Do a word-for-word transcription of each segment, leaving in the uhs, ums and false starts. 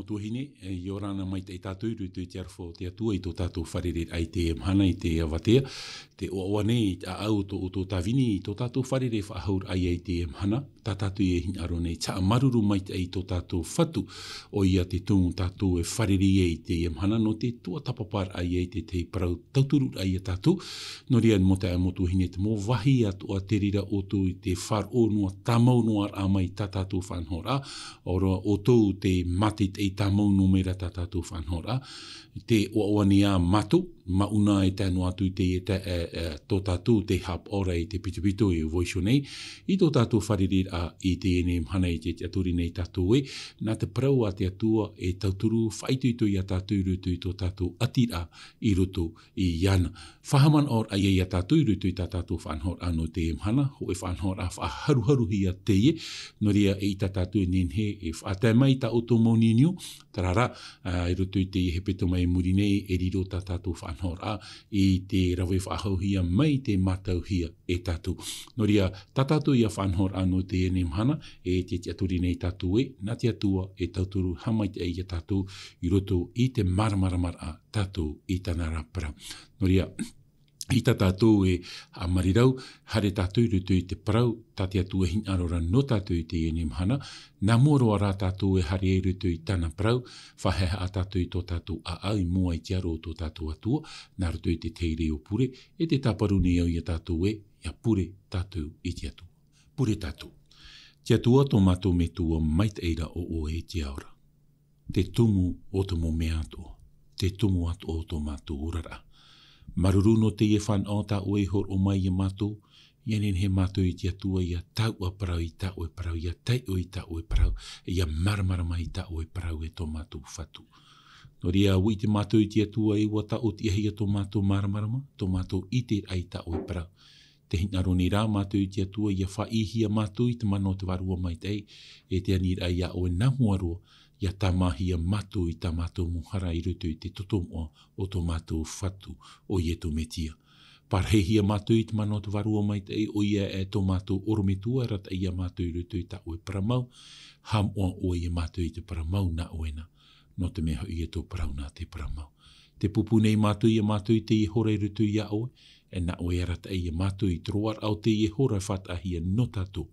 Tuahine, e, ʻia ora na maitaʻi tātou i roto i te aroha o te Atua i tō tātou fārereiraʻa i teie mahana i te avatea. Te ʻoaʻoa nei i te ʻāʻau o tō, o tō tāvini i tō tātou fārerei faʻahou raʻa ia i teie mahana. Tā tātou e hinaʻaro nei, te haʻamāuruuru maitaʻi i tō tātou Fatu, ʻoia te tumu tātou e fārerei ai i teie mahana, nō te tuatāpaparaʻa ia i te, te parau tautururaʻa ia tātou. Nō reira, mau taeaʻe, mau tuahine, te mau vāhi atoʻa te reira ʻoutou i te faʻaroʻo noa, tāmau noa raʻa mai tā tātou faʻanahoraʻa, ʻo rā ʻoutou te mātaʻitaʻi tāmau noa mai ra tā tātou faʻanahoraʻa. Te ʻoaʻoa nei ā mātou, māʻona e tae noa atu i te, e te, e, e, tō tātou te haʻapaʻo ra i te pitopito e voiho nei, i tō tātou fārereiraʻa i teie nei mahana i te tiʻaturi nei tātou ē, nā te parau a te Atua e tauturu faʻaitoito ia tātou i roto i tō tātou ʻatiraʻa i roto iāna. Faʻahaʻamanaʻoraʻa ia tātou i roto i tā tātou faʻanahoraʻa nō teie mahana, hōʻē faʻanahoraʻa faʻaharuharuhia teie, nō reira eʻita tātou e nehenehe e faʻatae mai tā ʻoutou mau niuniu, terā rā, ā, i roto i teie hepetoma i muri nei, e riro tā tātou faʻanahoraʻa i te rave faʻahouhia mai te mātauhia e tātou. Nō reira, tā tātou ia faʻanahoraʻa nō teie nei mahana, e te tiʻaturi nei tātou ē, nā te Atua e tauturu haʻamaitaʻi ia tātou i roto i te māramaramaraʻa tātou i tāna ra parau. Nō reira, eʻita tātou e haʻamarirau, haere tātou i roto i te parau tā te Atua e hinaʻaro ra nō tātou i teie nei mahana, nā mua roa rā tātou e haere i roto i tāna parau, faʻahaʻehaʻa tātou i tō tātou ʻāʻau i mua i te aro o tō tātou Atua, nā roto i te tahi reo pure, e tē tāparu nei au ia tātou ē, ʻia pure tātou i te Atua. Pure tātou. Te Atua tō mātou Metua maitaʻi ra, ʻo ʻoe te ao ra. Te tumu o te mau mea atoʻa, te tumu atoʻa o tō mātou oraraʻa. Māuruuru nō teie fānaʻo tā ʻoe i hōroʻa mai ia mātou, ʻia nehenehe mātou e te Atua ʻia tauturu parau i tā ʻoe parau, ʻia taiʻo i tā ʻoe parau, ʻia māramarama i tā ʻoe parau e tō mātou Fatu. Nō reira, ʻua ʻite mātou e te Atua ē ʻua taʻotiʻahia tō mātou māramarama, tō mātou ʻiteraʻa i tā ʻoe parau. Tē hinaʻaro nei rā mātou i te Atua ʻia faʻaʻīhia mātou i te mana o te Vārua Maitaʻi, e te aniraʻa ia ʻoe nā mua roa, ʻia tāmāhia mātou i tā mātou mau hara i roto i te toto moʻa o tō mātou Fatu, ʻo Ietu Metia. Parahihia mātou i te mana o te Vārua Maitaʻi, ʻoia e tō mātou ʻorometua, arataʻi ia mātou i roto i tā ʻoe parau mau, haʻamoʻa ʻoe ia mātou i te parau mau nā ʻoe na. Nō te mea hoʻi e tō parau na te parau mau. Tē pūpū nei mātou ia mātou i teie hora i roto ia ʻoe, e nā ʻoe e arataʻi ia mātou i te roaraʻa o teie hora e faʻataʻahia nō tātou,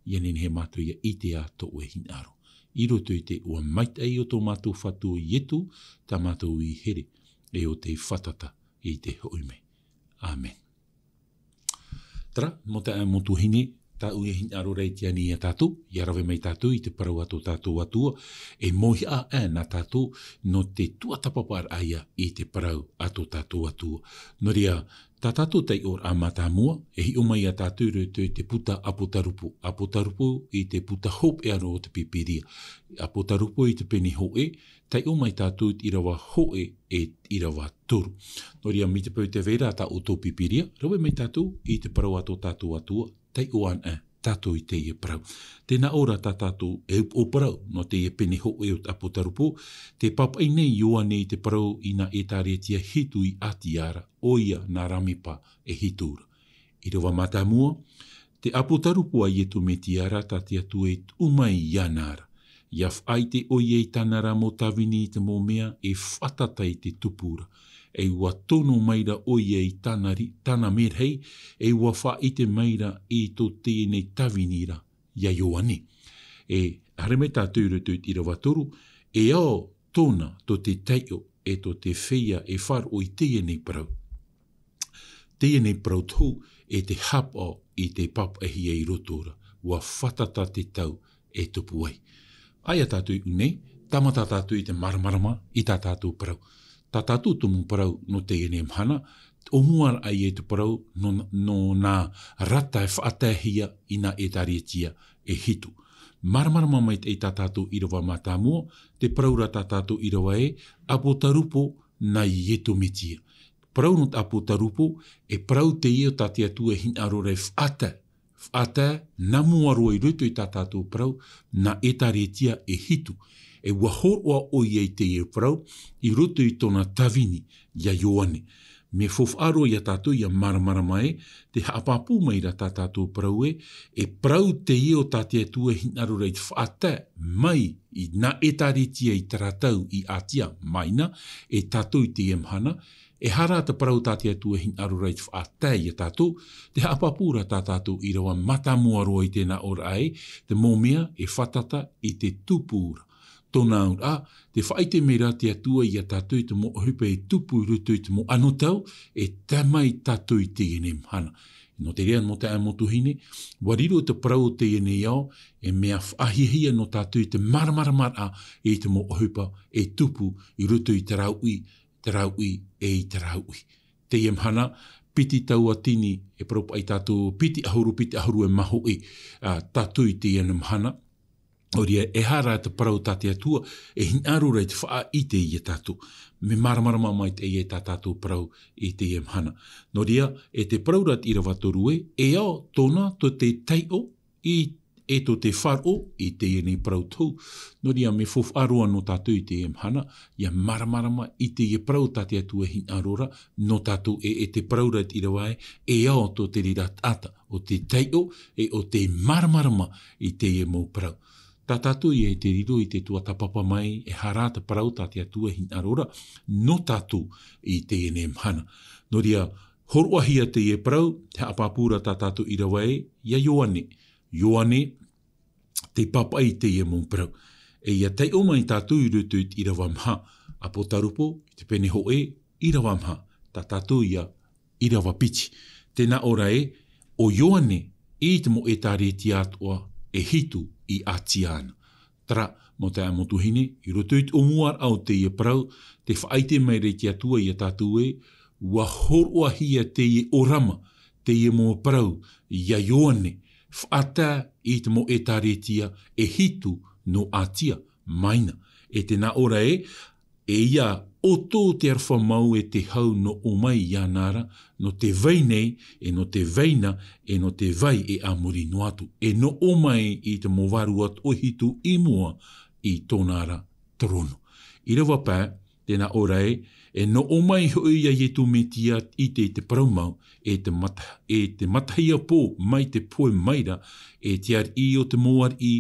ʻia nehenehe mātou ʻia ʻite ā tō ʻoe hinaʻaro. I roto i te iʻoa maitaʻi o tō mātou Fatu ʻo Ietu, tā mātou i here, e ʻo tei fātata i te hoʻi mai. ʻĀmene. Terā, mau taeaʻe, mau tuahine, tāʻu e hinaʻaro ra i te ani ia tātou, ʻia rave mai tātou i te parau a tō tātou Atua, e mauihaʻa ā nā tātou nō te tuatāpaparaʻa ia i te parau a tō tātou Atua. Nō reira, tā tātou taiʻoraʻa mātāmua, e hiʻo mai ia tātou i roto i te puta ʻApotarupo, ʻApotarupo i te puta hopeʻa roa o te Pīpīria. ʻApotarupo i te pene hōʻē, taiʻo mai tātou i te ʻīrava hōʻē e te ʻīrava toru. Nō reira, mai te peu tē vai ra tā ʻoutou Pīpīria, rave mai tātou i te parau a tō tātou Atua, taiʻo anaʻe tātou i teie parau. Tē nā ʻō ra tā tātou e upoʻo parau, nō teie pene hōʻē o te ʻApotarupo, tē pāpaʻi nei Ioane i te parau i nā ʻĒtārētia hitu i Ātia ra, ʻoia nā Ramepa e hitu ra. ʻĪrava mātāmua, te ʻApotarupo a Ietu Metia ra tā te Atua i tuʻu mai iāna ra. ʻIa faʻaʻite ʻoia i tāna ra mau tāvini i te mau mea e fātata i te tupu ra. E ʻua tono mai ra ʻoia i tāna ri-, tāna merahi, e ʻua faʻaʻite mai ra i tō teie nei tāvini ra, ia Ioane. E haere mai tātou i roto i te ʻīrava toru, e ao tōna tō te taiʻo e tō te feiā e faʻaroʻo i teie nei parau. Teie nei parau tohu e te haʻapaʻo i te pāpaʻihia i roto ra, ʻua fātata te tau e tupu ai. ʻA ia tātou i ʻō nei, tāmata tātou i te māramarama i tā tātou parau. Tā tātou tumu parau nō teie nei mahana, ʻōmuaraʻa ia i te parau nō, nō nā rata e faʻataehia i nā ʻĒtārētia e hitu. Māramarama maitaʻi tā tātou ʻīrava mātāmua, te parau ra tā tātou ʻīrava ē, ʻApotarupo nā Ietu Metia. Parau nō te ʻApotarupo, e parau teie tā te Atua e hinaʻaro ra e faʻatae. Faʻatae, nā mua roa i roto i tā tātou parau, nā ʻĒtārētia e hitu. E ʻua hōroʻa ʻoia i teie parau, i roto i tōna tāvini, ia Ioane. Me faufaʻa roa ia tātou ia māramarama ē, tē haʻapāpū mai ra tā tātou parau ē, e parau teie o tā te Atua e hinaʻaro ra i te faʻatae mai i nā ʻĒtāretia i terā tau i Ātia, maina, e tātou i teie mahana, e aha rā te parau tā te Atua e hinaʻaro ra i te faʻatae ia tātou, tē haʻapāpū ra tā tātou ʻīrava mātāmua roa i tēnā ʻōraʻa ē, te mau mea e fātata i te tupu ra. Tōna auraʻa, tē faʻaʻite mai ra te Atua ia tātou i te mau ʻohipa e tupu i roto i te mau anotau, e tae mai tātou i teie nei mahana. Nō te reira, mau taeaʻe, mau tuahine, ʻua riro te parau o teie nei ao, e mea faʻahiahia nō tātou i te māramaramaraʻa i te mau ʻohipa e tupu i roto i terā uʻi, terā uʻi, e i terā uʻi. Teie mahana, piti tauatini, e parau paʻi tātou, piti ʻahuru, piti ʻahuru e mahoʻi, ā, tātou i teie nei mahana. Nō reira, e aha rā te parau tā te Atua e hinaʻaro ra i te faʻaʻite ia tātou. Me māramarama maitaʻi ē tā tātou parau i teie mahana. Nō reira, e te parau ra te ʻīrava toru ē, e ao tōna tō te taiʻo i, e tō te faʻaroʻo i teie nei parau tohu. Nō reira, me faufaʻa roa nō tātou i teie mahana, ia māramarama i teie parau tā te Atua e hinaʻaro ra nō tātou ē, e te parau ra te ʻīrava ē, e ao tō te reira taʻata, ʻo te taiʻo, e ʻo te māramarama i teie mau parau. Tā tātou ia e te riro i te tuatāpapa mai, e aha rā te parau tā te Atua e hinaʻaro ra nō tātou i teie nei mahana. Nō reira, hōroʻahia teie parau, tē haʻapāpū ra tā tātou ʻīrava ē, ia Ioane. Ioane, tei pāpaʻi i teie mau parau. E ia taiʻo mai tātou i roto i te ʻīrava maha. ʻApotarupo, i te pene hōʻē, ʻīrava maha. Tā tātou ia ʻīrava piti. Tēnā ʻōraʻa ē, ʻo Ioane, i te mau ʻĒtāretia atoʻa e hitu i Ātia na. Terā, mau taeaʻe, mau tuahine, i roto i te ʻōmuaraʻa o teie parau, tē faʻaʻite mai ra te Atua ia tātou ē, ʻua hōroʻahia teie ʻōrama, teie mau parau, ia Ioane, faʻatae i te mau ʻĒtāretia e hitu nō Ātia, maina. E tēnā ʻōraʻa ē, e ia ʻoto te aroha mau e te hau nō ʻō mai iāna ra, nō te vai nei, e nō te vai na, e nō te vai e a muri noa atu. E nō ʻō mai i te mau vārua toʻohitu i mua i tōna ra terōno. ʻĪrava pae, tēnā ʻōraʻa ē, e nō ʻō mai hoʻi ia Ietu Metia i te, i te parau mau, e te mata-, e te matahia pō mai te pohe mai ra, e te ariʻi o te mau ariʻi,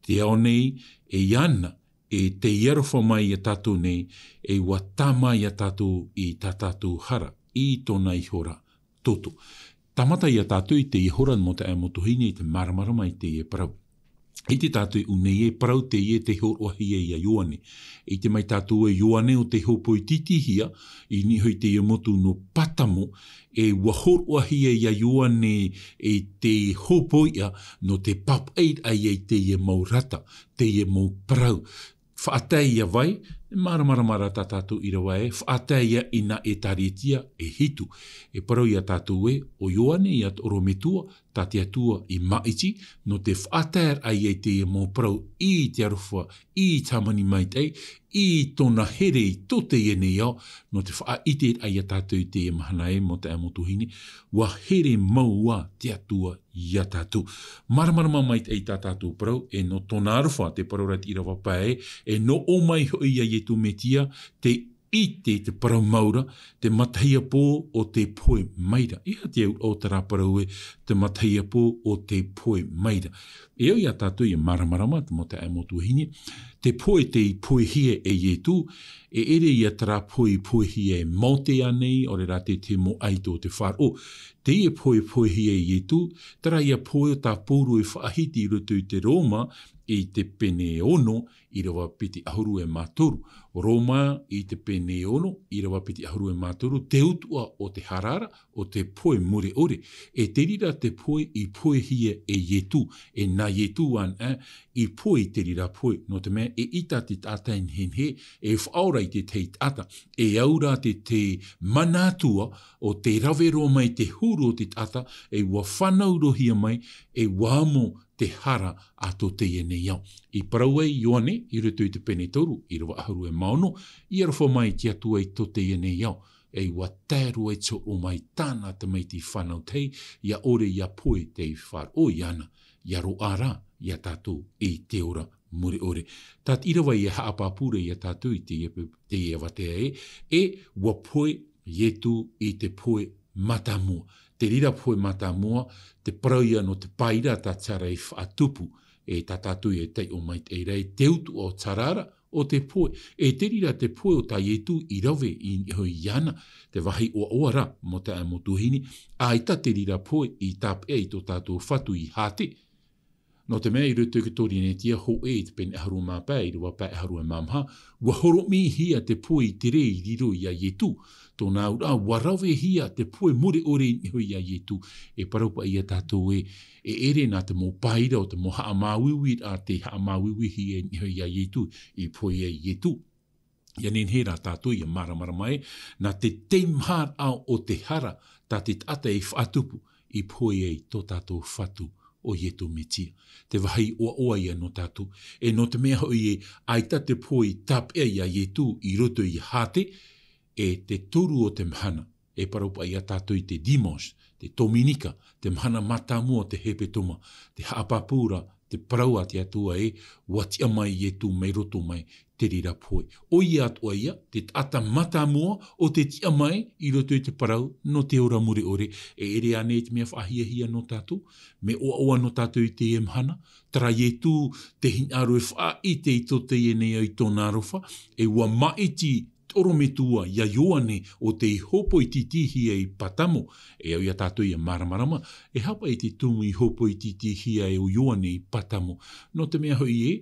te ao nei, e iāna, e tei aroha mai ia tātou nei, e ʻua tāmā ia tātou i tā tātou hara, i tōna iho ra toto. Tāmata ia tātou i teie hora, mau taeaʻe, mau tuahine, i te māramarama i teie parau. ʻIte tātou i ʻō nei ē, parau teie tei hōroʻahia ia Ioane. ʻIte mai tātou ē, Ioane ʻo tei hōpoi tītīhia i niʻa i teie motu nō Patamo, e ʻua hōroʻahia ia Ioane e te hōpoiʻa nō te pāpaʻiraʻa i teie mau rata, teie mau parau. Faʻatae ia vai, māramarama ra tā tātou ʻīrava ē, faʻatae ia i nā ʻĒtāretia e hitu. E parau ia tātou ē, ʻo Ioane ia te ʻorometua, tā te Atua i māʻiti, nō te faʻataeraʻa i teie mau parau i te aroha, i te hāmani maitaʻi, i tōna here i tō teie nei ao, nō te faʻaʻiteraʻa ia tātou i teie mahana ē, mau taeaʻe, mau tuahine, ʻua here mau ā te Atua ia tātou. Māramarama maitaʻi tā tātou parau, e nō tōna aroha, te parau ra te ʻīrava pae, e nō ʻō mai hoʻi ia Ietu Metia, te ʻite te parau mau ra, te matahia pō o te pohe mai ra. E aha te auraʻa o terā parau ē, te matahia pō o te pohe mai ra. E au ia tātou ia māramarama, te mau taeaʻe, mau tuahine, te pohe tei pohehia e Ietu, e ʻere ia terā pohe i pohehia e Mōte ānei, ʻaore rā te, te mau ʻaito o te faʻaroʻo. Teie pohe i pohehia e Ietu, terā ia pohe o tā Pauro e faʻahiti i roto i te Roma, i te pene ono, ʻīrava piti ʻahuru e mā toru. Roma i te pene ono, ʻīrava piti ʻahuru e mā toru, te utuʻa o te hara ra, ʻo te pohe mure ʻore. E te reira te pohe i pohehia e Ietu, e nā Ietu anaʻe i pohe i te reira pohe, nō te mea eʻita te taʻata e nehenehe e faʻaora i te tahi taʻata. E au rā te, te mana Atua ʻo tē rave roa mai te huru o te taʻata, e ʻua fānaurohia mai, e ʻua amo te hara a tō teie nei ao. I parau ai Ioane, i roto i te pene toru, ʻīrava ʻahuru e mā ono, i aroha mai te Atua i tō teie nei ao, e ʻua tae roa i te hōroʻa mai tāna tamaiti fānau tahi, ʻia ʻore ʻia pohe tei faʻaroʻo iāna, ʻia roaʻa rā ia tātou i te ora mure ʻore. Tā te ʻīrava ia haʻapāpū ra ia tātou i teie, teie avatea ē, e ʻua pohe Ietu i te pohe mātāmua. Te reira pohe mātāmua, te parau ia nō te paira tā te hara i faʻatupu, e tā tātou e taiʻo maitaʻi ra, e te utuʻa o te hara ra, o te pohe. E te reira te pohe o tā Ietu i rave i niʻa iho iāna, te vāhi ʻoaʻoa ra, mau taeaʻe mau tuahine, ʻaita te reira pohe i tāpeʻa i tō tātou Fatu i Hāte. Nō te mea i roto i te Torinetia hōʻē i te pene ʻahuru mā pae, ʻīrava pae ʻahuru mā maha, ʻua horomiihia te pohe i te rē i riro ia Ietu, tōna auraʻa, ʻua ravehia te pohe mure ʻore i niʻa iho ia Ietu. E parau paʻi ia tātou ē, e ʻere nā te mau paira o te mau haʻamāuiuiraʻa tei haʻamāuiuihia i niʻa iho ia Ietu, i pohe ai Ietu. ʻIa nehenehe rā tātou ʻia māramarama ē, nā te teimaharaʻa o te hara, tā te taʻata e faʻatupu, i pohe ai tō tātou Fatu ʻo Ietu Metia. Te vāhi ʻoaʻoa ia nō tātou. E nō te mea hoʻi ē, ʻaita te pohe i tāpeʻa ia Ietu i roto i Hāte, e te toru o te mahana, e parau paʻi ia tātou i te dimanche, te Tominika, te mahana mātāmua o te hepetoma, te haʻapāpū ra, te parau a te Atua ē, ʻua tiʻa mai Ietu mai roto mai te reira pohe. ʻOia atoʻa ia, te taʻata mātāmua o te tiʻa mai i roto i te parau nō te ora mure ʻore, e ʻere ānei te mea faʻahiahia nō tātou, mea ʻoaʻoa nō tātou i teie mahana, terā Ietu te hinaʻaro e faʻaʻite i tō teie nei ao i tōna aroha, e ʻua māʻiti te ʻorometua ia Ioane ʻo tei hōpoitītīhia i Patamo, e au ia tātou ʻia māramarama, e aha paʻi te tumu i hōpoitītīhia ai ʻo Ioane i Patamo. Nō te mea hoʻi ē,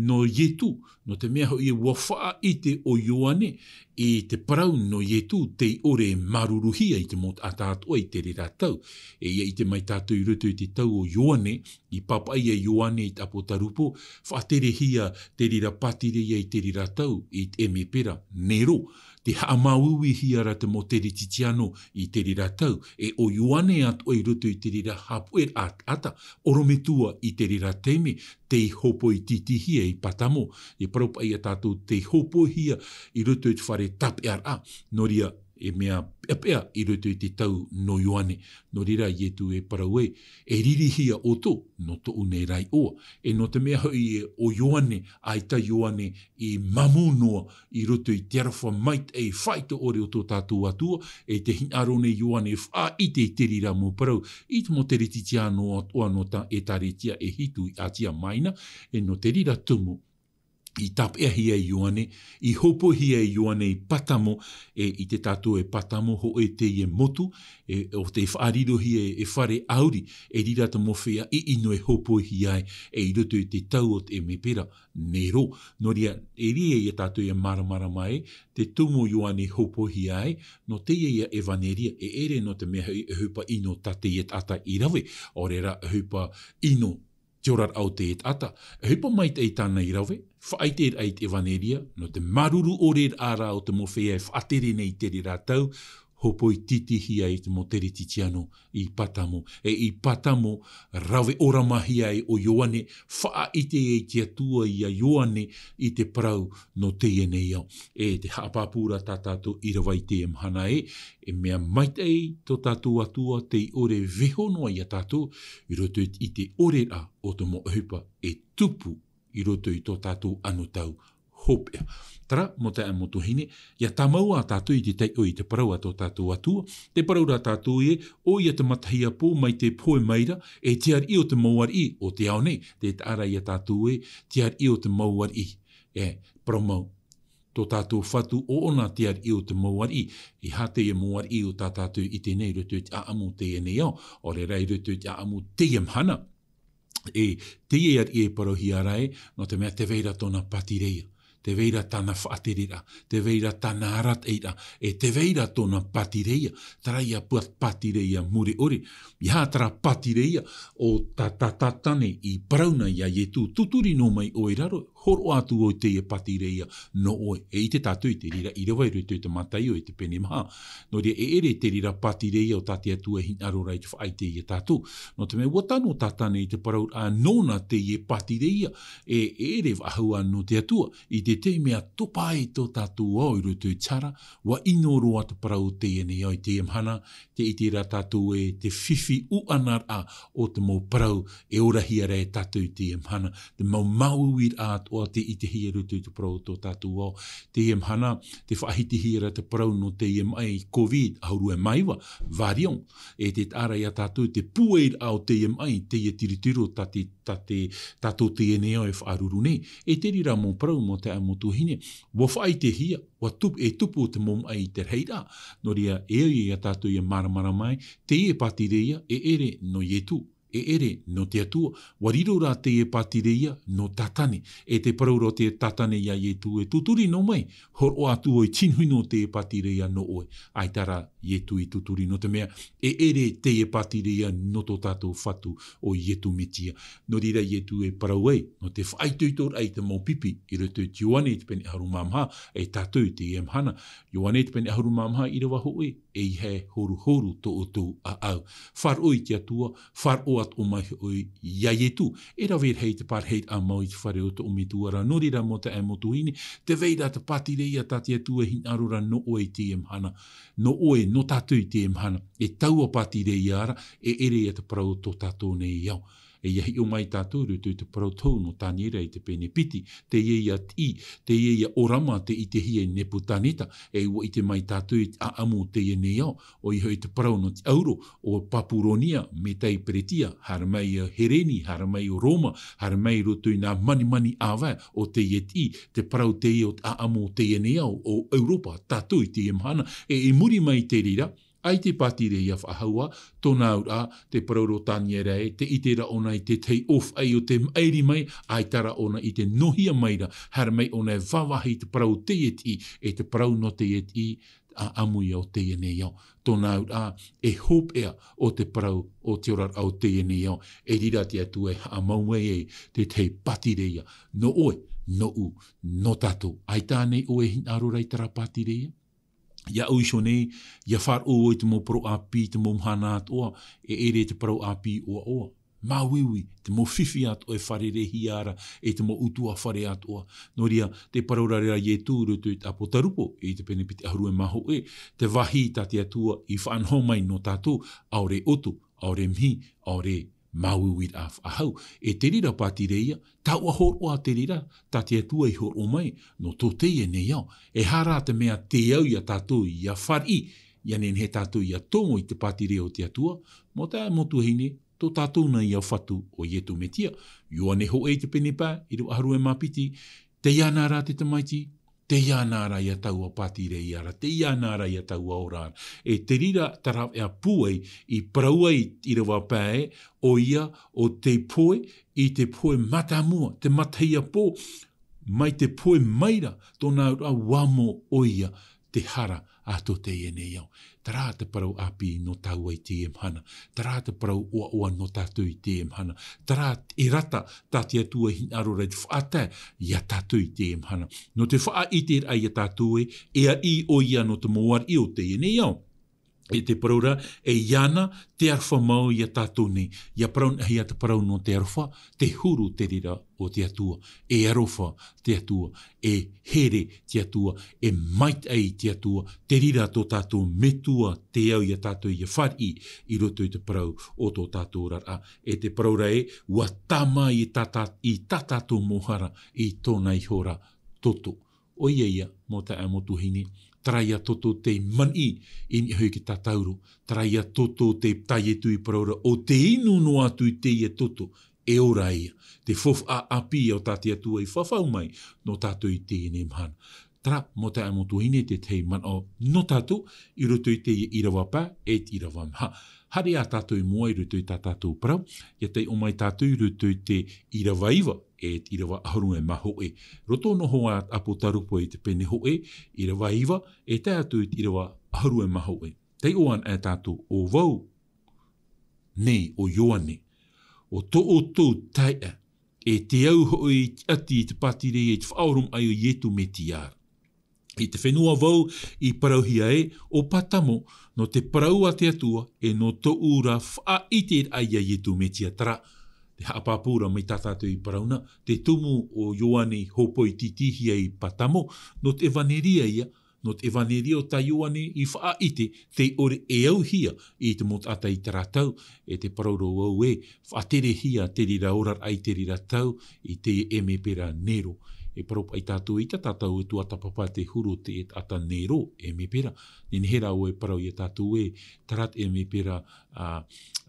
nō Ietu, nō te mea hoʻi ē ʻua faʻaʻite ʻo Ioane i te parau nō Ietu tei ʻore e māuruuruhia i te mau taʻata atoʻa i te reira tau. E ʻia ʻite mai tātou i roto i te tau o Ioane, i pāpaʻi ai Ioane i te ʻApotarupo, faʻaterehia te reira pātireia i te reira tau, i te ʻemepera, Nero, tei haʻamāuiuihia ra te mau Teretitiano i te reira tau, e ʻo Ioane atoʻa i roto i te reira haʻapuʻeraʻa taʻata, ʻorometua i te reira taime, tei hōpoitītīhia i Patamo, e parau paʻi ia tātou tei hōpoihia i roto i te fare tāpeʻaraʻa, nō reira, e mea peʻapeʻa i roto i te tau nō Ioane. Nō reira Ietu e parau ē, e ririhia ʻoutou nō tōʻu nei ra iʻoa. E nō te mea hoʻi ē ʻo Ioane, ʻaita Ioane i māmū noa i roto i te aroha maitaʻi faʻaitoito ʻore o tō tātou Atua, e tē hinaʻaro nei Ioane e faʻaʻite i te reira mau parau, i te mau Teretitiano atoʻa nō tā ʻĒtārētia e hitu i Atia Maina, e nō te reira tumu, i tāpeʻahia e Ioane, i hōpoihia e Ioane i Patamo, e ʻite tātou e Patamo hōʻē teie motu, e, ʻo tei faʻarirohia e fare ʻāuri, e reira te mau feiā ʻiʻino e hōpoihia ai, e i roto i te tau o te ʻemepera, Nero. Nō reira, e ʻere ia tātou ʻia māramarama ē, te tumu o Ioane i hōpoihia ai, nō teie ïa ʻevaneria, e ʻere nō te mea hoʻi e ʻohipa ʻino tā teie taʻata i rave, ʻaore rā ʻohipa ʻino te oraraʻa o te taʻata, e ʻohipa maitaʻi tāna i rave, faʻaʻiteraʻa i te ʻevaneria, nō te māuruuru ʻore rā o te mau feiā e faʻatere nei i te reira tau, hōpoitītīhia ai te mau Teretitiano i Patamo, e i Patamo, rave ʻoramahia ai ʻo Ioane, faʻaʻite ai te Atua ia Ioane i te parau nō teie nei ao. E te haʻapāpū ra tā tātou ʻīrava i teie mahana ē, e mea maitaʻi tō tātou Atua tei ʻore e vaiiho noa ia tātou, i roto i te ʻite ʻore rā o te mau ʻohipa e tupu i roto i tō tātou anotau hopeʻa. Terā, mau taeaʻe mau tuahine, ʻia tāmau ā tātou i te taiʻo i te parau a tō tātou Atua, tē parau ra tātou ē, ʻoia te matahiapo mai tē pohe mai ra, e te ariʻi o te mau ariʻi o te ao nei, tē taʻa ra ia tātou ē, te ariʻi o te mau ariʻi, e, parau mau, tō tātou Fatu ʻoʻona te ariʻi o te mau ariʻi, e aha teie mau ariʻi o tā tātou i ʻite nei i roto i te ʻāʻamu o teie nei ao, ʻaore rā i roto i te ʻāʻamu o teie mahana. E, teie ariʻi e parauhia ra ē, nō te mea tē vai ra tōna pātireia, tē vai ra tāna faʻatereraʻa, tē vai ra tāna arataʻiraʻa, e tē vai ra tōna pātireia, terā ïa pā-, pātireia mure ʻore, ʻeiaha terā pātireia o tā, tā Tātane i parau na ia Ietu, tuturi noa mai ʻoe i raro, hōroʻa atu ʻoe i teie pātireia nō ʻoe. E ʻite tātou i te reira ʻīrava i roto i te Mataio i te pene maha. Nō reira, e ʻere te reira pātireia o tā te Atua e hinaʻaro ra i te faʻaʻite ia tātou. Nō te mea, ʻua tano Tātane i te parauraʻa nōna teie pātireia, e, e ʻere faʻahou ā nō te Atua, i te taime e topa ai tō tātou ao i roto i te hara, ʻua ʻino roa te parau o teie nei ao i teie mahana, tē ʻite ra tātou ē te fifi ʻuʻanaraʻa o te mau parau e orahia ra e tātou i teie mahana, te mau māuiuiraʻa atoʻa tē ʻitehia i roto i te parau o tō tātou ao. Teie mahana, tē faʻahitihia ra te parau nō teie maʻi COVID ʻahuru e mā iva, variant, e tē taʻa ra ia tātou te pūairaʻa o teie maʻi, teie tirotiro tā te, tā te, tātou teie nei ao e faʻaruru nei. E te reira mau parau, mau taeaʻe, mau tuahine, ʻua faʻaʻitehia, ʻua tupu, e tupu te mau maʻi i te rahiraʻa. Nō reira, e au ia tātou ʻia māramarama mai, teie pātireia, e ʻere nō Ietu, e ʻere nō te Atua, ʻua riro rā teie pātireia nō Tātane. E te parau ra o te Tātane ia Ietu, e tūturi noa mai, hōroʻa atu ʻoe i te hinuhinu o teie pātireia nō ʻoe. ʻAita rā Ietu i tūturi, nō te mea, e ʻere teie pātireia nō tō tātou Fatu ʻo Ietu Metia. Nō reira Ietu e parau ai, nō te faʻaitoitoraʻa i te mau pipi, i roto i te Ioane i te pene ʻahuru mā maha, e tātou i teie mahana. Ioane i te pene ʻahuru mā maha, ʻīrava hōʻē, ʻeiaha e horuhoru tō ʻoutou ʻāʻau. Faʻaroʻo i te Atua, faʻaroʻo atoʻa mai hoʻi ia Ietu. E rave rahi te parahiraʻa mau i te fare o tō ʻoe Metua ra, nō reira mau taeaʻe, mau tuahine, tē vai ra te pātireia tā te Atua e hinaʻaro ra nō ʻoe i teie mahana. Nō ʻoe, nō tātou i teie mahana. E taua pātireia ra, e ʻere ia te parau o tō tātou nei ao. E ʻia hiʻo mai tātou i roto i te parau tohu nō Taniera i te pene piti, teie ia tiʻi, teie ia ʻōrama tē ʻitehia e Nepukaneta, e ʻua ʻite mai tātou i te ʻāʻamu o teie nei ao, ʻoia hoʻi te parau nō te ʻauro, ʻo Papuronia, Metai Peretia, haere mai ʻo Hereni, haere mai ʻo Roma, haere mai i roto i nā manimani ʻāvae o teie tiʻi, te parau teie o te ʻāʻamu o teie nei ao, ʻo ʻEuropa, tātou i teie mahana, e i muri mai i te reira, ʻaita e pātireia faʻahou ā, tōna auraʻa, te parau ra o Taniera ē, tē ʻite ra ʻōna i te tahi ʻōfaʻi o tē maʻiri mai, ʻaita rā ʻōna i te nohia mai ra, haere mai ʻōna e vāvāhi i te parau o teie tiʻi, e te parau nō teie tiʻi, ʻāʻamu ia o teie nei ao. Tōna auraʻa, e hopeʻa o te parau o te oraraʻa o teie nei ao, e reira te Atua e haʻamau mai ai te tahi pātireia, nō ʻoe, nōʻu, nō tātou. ʻAita ānei ʻoe e hinaʻaro ra i terā pātireia? Iāʻu iho nei, ʻia faʻaroʻo i te mau parau ʻāpī, te mau mahana atoʻa, e ʻere te parau ʻāpī ʻoaʻoa. Māuiui, te mau fifi atoʻa e fārereihia ra, e te mau ʻutuāfare atoʻa. Nō reira, tē parau ra ra Ietu i roto i te ʻApotarupo, i te pene piti ʻahuru e mā hōʻē, te vāhi tā te Atua i faʻanaho mai nō tātou, ʻaore ʻoto, ʻaore mihi, ʻaore māuiuiraʻa faʻahou. E te reira pātireia, taua hōroʻa te reira, tā te Atua i hōroʻa mai, nō tō teie nei ao. E aha rā te mea tē au ia tātou ʻia fāriʻi, ʻia nehenehe tātou ʻia tomo i te pātireia o te Atua, mau taeaʻe, mau tuahine, tō tātou nei ia Fatu ʻo Ietu Metia. Ioane hōʻē i te pene pae, ʻīrava ʻahuru e mā piti, tei iāna ra te Tamaiti, tei iāna ra ia taua pātireia ra, tei iāna ra ia taua ora ra. E te reira te rāveʻa pūai i parau ai i te ʻīrava pae, ʻoia, ʻo tei pohe, i te pohe mātāmua, te matahia pō, mai te pohe mai ra, tōna auraʻa ʻua amo ʻoia te hara a tō teie nei ao. Terā te parau ʻāpī nō tāua i teie mahana. Terā te parau ʻoaʻoa nō tātou i teie mahana. Terā e rata tā te Atua i hinaʻaro ra i te faʻatae ia tātou i teie mahana. Nō te faʻaʻiteraʻa ia tātou ē, e ariʻi ʻoia nō te mau ariʻi o teie nei ao. E te parau ra, e iāna te aroha mau ia tātou nei. ʻIa parauhia te parau nō te aroha, te huru te reira o te Atua. E aroha te Atua, e here te Atua, e maitaʻi te Atua, te reira tō tātou Metua tē au ia tātou ʻia fāriʻi i roto i te parau o tō tātou oraraʻa. E te parau ra ē, ʻua tāmā i tā tā-, i tā tātou mau hara i tōna iho ra toto. ʻOia ia, mau taeaʻe, mau tuahine, terā ia toto tei maniʻi i niʻa hoʻi i te tātauro, terā ia toto tei tā Ietu i parau ra, ʻo tē inu noa atu i teie toto, e ora ia. Te faufaʻa ʻāpī o tā te Atua i fafau mai nō tātou i teie nei mahana. Terā, mau taeaʻe, mau tuahine, te tahi manaʻo nō tātou i roto i teie ʻīrava pae, e te ʻīrava maha. Haere ā tātou i mua i roto i tā tātou parau, ʻia taiʻo mai tātou i roto i te ʻīrava iva, e te ʻīrava ʻahuru e mā hōʻē. Roto noho a ʻApotarupo i te pene hōʻē, ʻīrava iva, e tae atu i te ʻīrava ʻahuru e mā hōʻē. Taiʻo anaʻe tātou, ʻo vau nei ʻo Ioane, ʻo tō ʻoutou taeaʻe, e tē au hoʻi i te ʻati i te pātireia i te faʻaoromaʻi o Ietu Metia ra. I te fenua vau i parauhia ē, ʻo Patamo, nō te parau a te Atua, e nō tōʻu ra faʻaʻiteraʻa ia Ietu Metia. Terā, Te haʻapāpū ra mai tā tātou i parau na, te tumu o Ioane i hōpoi tītīhia i Patamo, nō te ʻevaneria ia, nō te ʻevaneria o tā Ioane i faʻaʻite, tei ʻore e auhia i te mau taʻata i terā tau, e te parau ra vau ē, faʻaterehia te reira oraraʻa i te reira tau, i te ʻemepera Nero. E parau paʻi tātou i tā tātou e tuatāpapa te huru o te taʻata Nero, ʻemepera. Nehenehe rā vau e parau ia tātou ē, terā te ʻemepera, ā,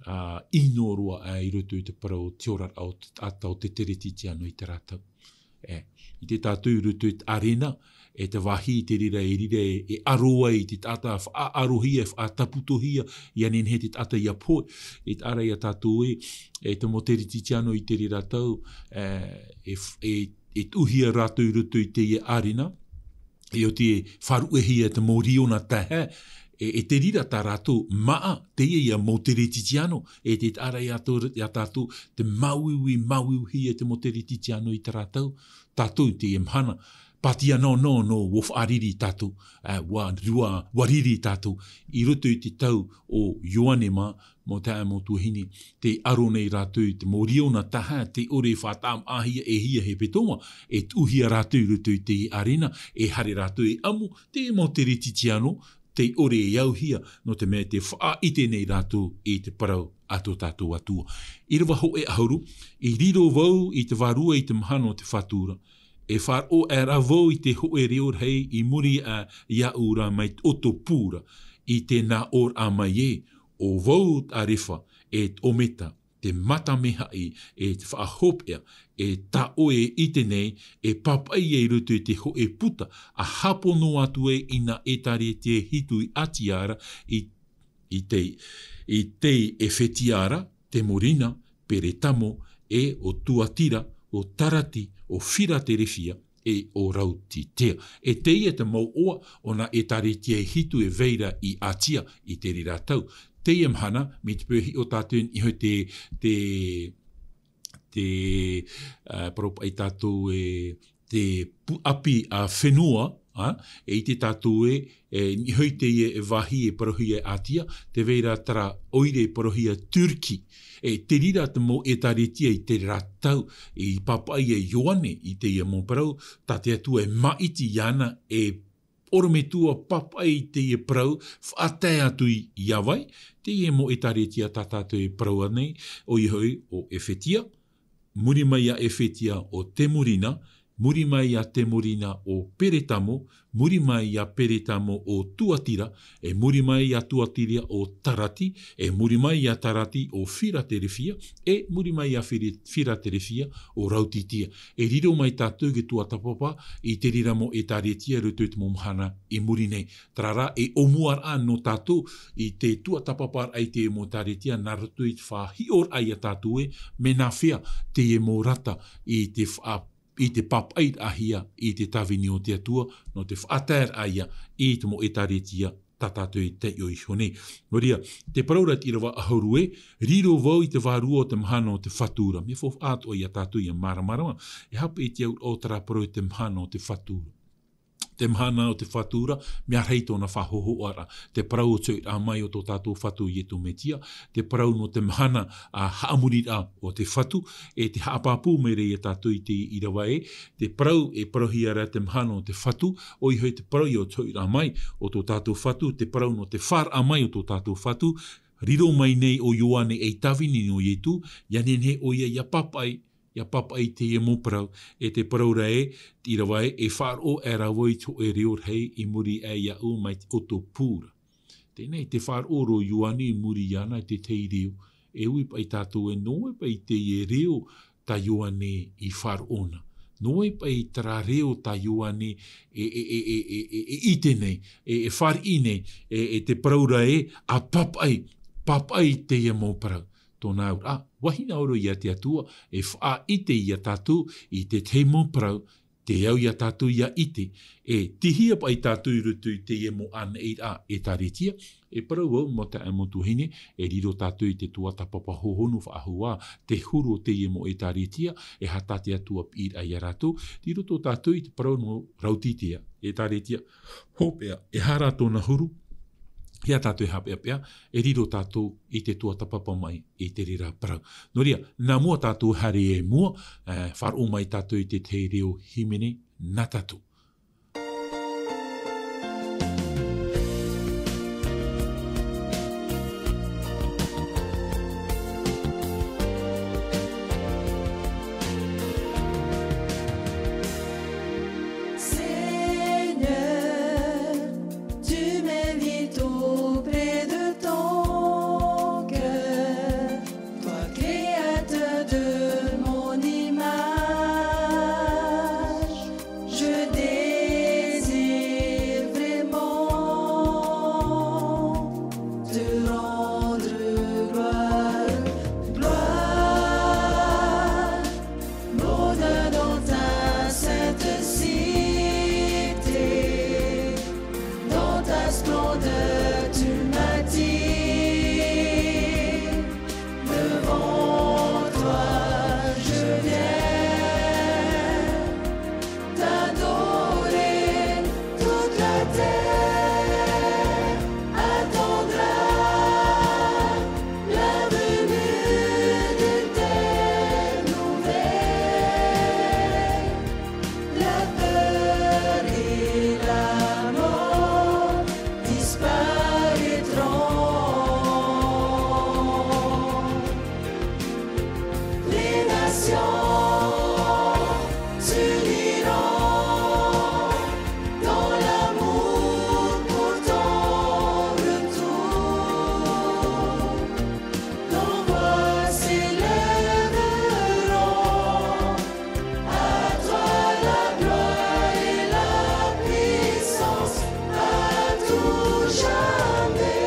ā, ʻino roa, ā, i roto i te parau o te oraraʻa o te taʻata o te Teretitiano i terā tau. E, i te tātou i roto i te arena, e te vāhi i te reira e riro e, e aro ai te taʻata faʻaarohia, e faʻataputohia, ʻia nehenehe te taʻata ʻia pohe, e taʻa ra ia tātou ē, e te mau Teretitiano i te reira tau, e, e f-, e, e tuʻuhia rātou i roto i teie arena, e oti e faʻaruʻehia te mau riona taehae, e, e te reira tā rātou māʻa, teie ia mau Teretitiano, e te taʻa ra ia tō-, ia tātou, te māuiui, māuiuihia te mau Teretitiano i terā tau, tātou i teie mahana, pātia nō, nō, nō, ʻua faʻariri tātou, ā, ʻua, ʻua, ʻua riri tātou, i roto i te tau o Ioane mā, mau taeaʻe mau tuahine, tei aro nei rātou i te mau riona taehae, tei ʻore e faʻataʻamaʻahia e hia hepetoma, e tuʻuhia rātou i roto i te arena, e haere rātou e ʻamu, te mau Teretitiano, tei ʻore e auhia, nō te mea tē faʻaʻite nei rātou i te parau a tō tātou Atua. ʻĪrava hōʻē ʻahuru, i riro vau i te vārua i te mahana o te Fatu ra. E faʻaroʻo aʻera vau i te hōʻē reo rahi i muri aʻe iāʻu ra mai te ʻoto pū ra, i te nā ʻōraʻa mai ē, ʻo vau te ʻArefa, e te ʻOmeta, te Matamehaʻi, e te Faʻahopeʻa, e tā ʻoe e ʻite nei, e pāpaʻi ia i roto i te hōʻē puta, ʻa hāpono atu ai i nā ʻētāretia e hitu i Atia ra, i, i te, i te Efetia ra, Temurina, Peretamo, e ʻo Tuatira, ʻo Tarati, ʻo Firaterefia, e ʻo Raotitea. E teie te mau ʻoa o nā ʻētāretia e hitu e vai ra i Atia i te reira tau. Teie mahana, mai te peu e hiʻo tātou i niʻa i te, te, te, ā, parau paʻi tātou ē, te pu-, ʻapi a fenua, ā, e ʻite tātou ē, e, i niʻa i teie vāhi e parauhia e Atia, tē vai ra terā ʻoire e parauhia Turkey. E te reira te mau ʻētāretia i te reira tau, i pāpaʻi e Ioane i teie mau parau, tā te Atua e māʻiti iāna, e ʻorometua pāpaʻi i teie parau, faʻatae atu i, iā vai, teie mau ʻētāretia tā tātou e parau nei, ʻoia hoʻi ʻo Efetia, muri mai iā Efetia ʻo Temurina, muri mai iā Temurina ʻo Peretamo, muri mai iā Peretamo ʻo Tuatira, e muri mai iā Tuatira ʻo Tarati, e muri mai iā Tarati ʻo Firaterefia, e muri mai iā Firi-, Firaterefia ʻo Raotitia. E riro mai tātou i te tuatāpapa i te reira mau ʻētāretia i roto i te mau mahana i muri nei. Terā rā, e ʻōmuaraʻa nō tātou i te tuatāpaparaʻa i te mau ʻētāretia, nā roto i te faʻahiʻoraʻa iā tātou ē, mea nāfea teie mau rata i te faʻa-, i te pāpaʻiraʻahia i te tāvini o te Atua, nō te faʻataeraʻa ia i te mau ʻētāretia tā tātou e taiʻo iho nei. Nō reira, te parau ra te ʻīrava ʻahuru ē, riro vau i te vārua o te mahana o te Fatu ra. Mea faufaʻa atoʻa iā tātou ʻia māramarama, e haʻapiʻi te auraʻa o terā parau i te mahana o te Fatu ra. Te mahana o te Fatu ra, mea rahi tōna faʻahōhoʻaraʻa. Te parau o te hoʻiraʻa mai o tō tātou Fatu Iesu Mesia, te parau nō te mahana, ā, haʻamoriraʻa o te Fatu, e tē haʻapāpū mai ra ia tātou i te ʻīrava ē, te parau e parauhia ra te mahana o te Fatu, ʻoia hoʻi te parau ia o te hoʻiraʻa mai o tō tātou Fatu, te parau nō te fāraʻa mai o tō tātou Fatu, riro mai nei ʻo Ioane ei tāvini nō Iesu, ʻia nehenehe ʻoia ʻia pāpaʻi, ʻia pāpaʻi i teie mau parau, e te parau ra ē, te ʻīrava ē, e faʻaroʻo aʻera vau i te hōʻē reo rahi i muri aʻe iāʻu mai te ʻoto pū ra. Teie nei, tē faʻaroʻo ra ʻo Ioane i muri iāna i te tahi reo. E ui paʻi tātou ē, nō vai paʻi teie reo tā Ioane i faʻaroʻo na. Nō vai paʻi terā reo tā Ioane e, e, e ʻite nei, e, e fāriʻi nei, e, e te parau ra ē, ʻa pāpaʻi, pāpaʻi i teie mau parau. Tōna auraʻa, vahine ʻore ia te Atua, e faʻaʻite ia tātou i te tahi mau parau, tē au ia tātou ʻia ʻite, e tīhia paʻi tātou i roto i teie mau ʻānaʻiraʻa ʻētāretia, e parau vau mau taeaʻe mau tuahine, e riro tātou i te tuatāpapa hōhonu faʻahou ā, te huru o teie mau ʻētāretia, e aha tā te Atua piʻiraʻa ia rātou, tei roto tātou i te parau nō Raotitia, ʻētāretia hopeʻa, e aha rā tōna huru, Ia tātou e haʻapeʻapeʻa, e riro tātou i te tuatāpapa mai i te reira parau. Nō reira, nā mua tātou haere i mua, e, faʻaroʻo mai tātou i te tahi reo hīmene nā tātou. Seigneur, tu m'invites auprès de ton cœur, toi créateur de mon image, je désire vraiment te rendre gloire, gloire. Bonheur dans ta sainte cité, dans ta splendeur tu m'attires. Devant toi je viens t'adorer, toute la terre attendra la venue d'une terre nouvelle. La peur et la mort disparaîtront. Les nations s'uniront dans l'amour pour ton retour. Nos voix s'élèveront. À toi la gloire et la puissance à tout jamais.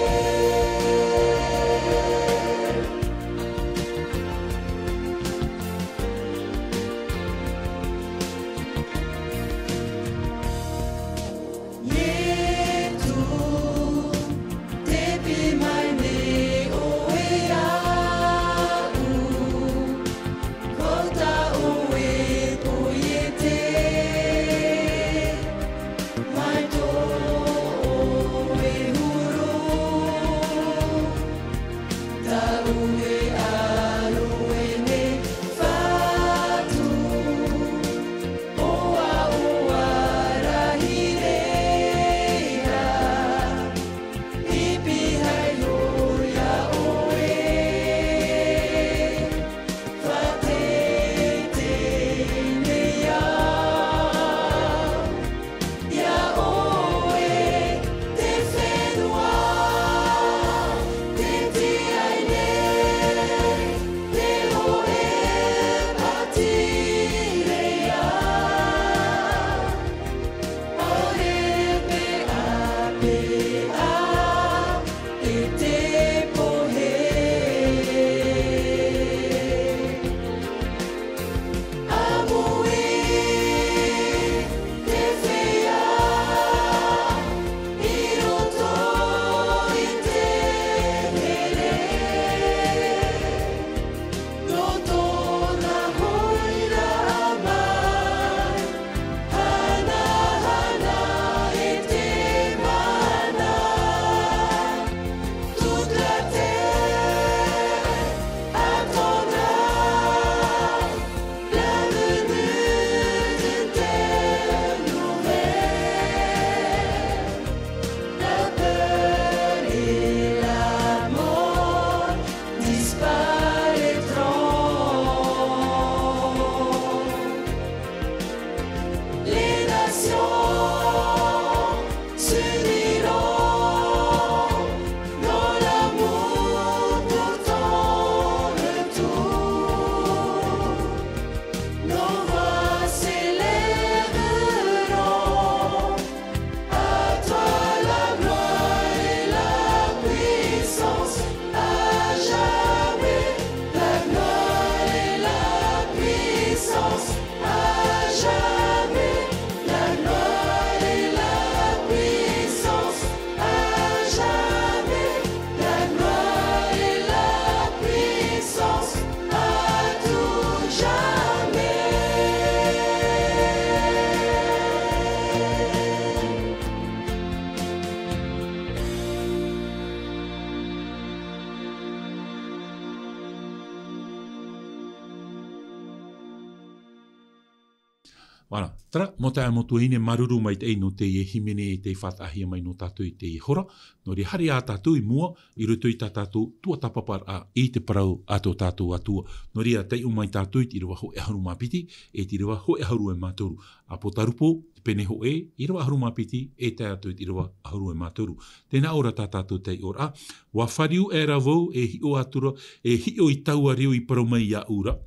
Voilà, terā, mau taeaʻe, mau tuahine, māuruuru maitaʻi nō teie hīmene tei faʻataʻahia mai nō tātou i teie hora. Nō reira, haere ā tātou i mua, i roto i tā tātou tuatāpaparaʻa i te parau a tō tātou Atua. Nō reira, taiʻo mai tātou i te ʻīrava hōʻē ʻahuru mā piti, e te ʻīrava hōʻē ʻahuru e mā toru. ʻApotarupo, te pene hōʻē, ʻīrava ʻahuru mā piti, e tae atu i te ʻīrava ʻahuru e mā toru. Tē nā ʻō ra tā tātou taiʻoraʻa: ʻUa fāriu aʻera vau, e hiʻo atura, e hiʻo i taua reo i parau mai iāʻu ra,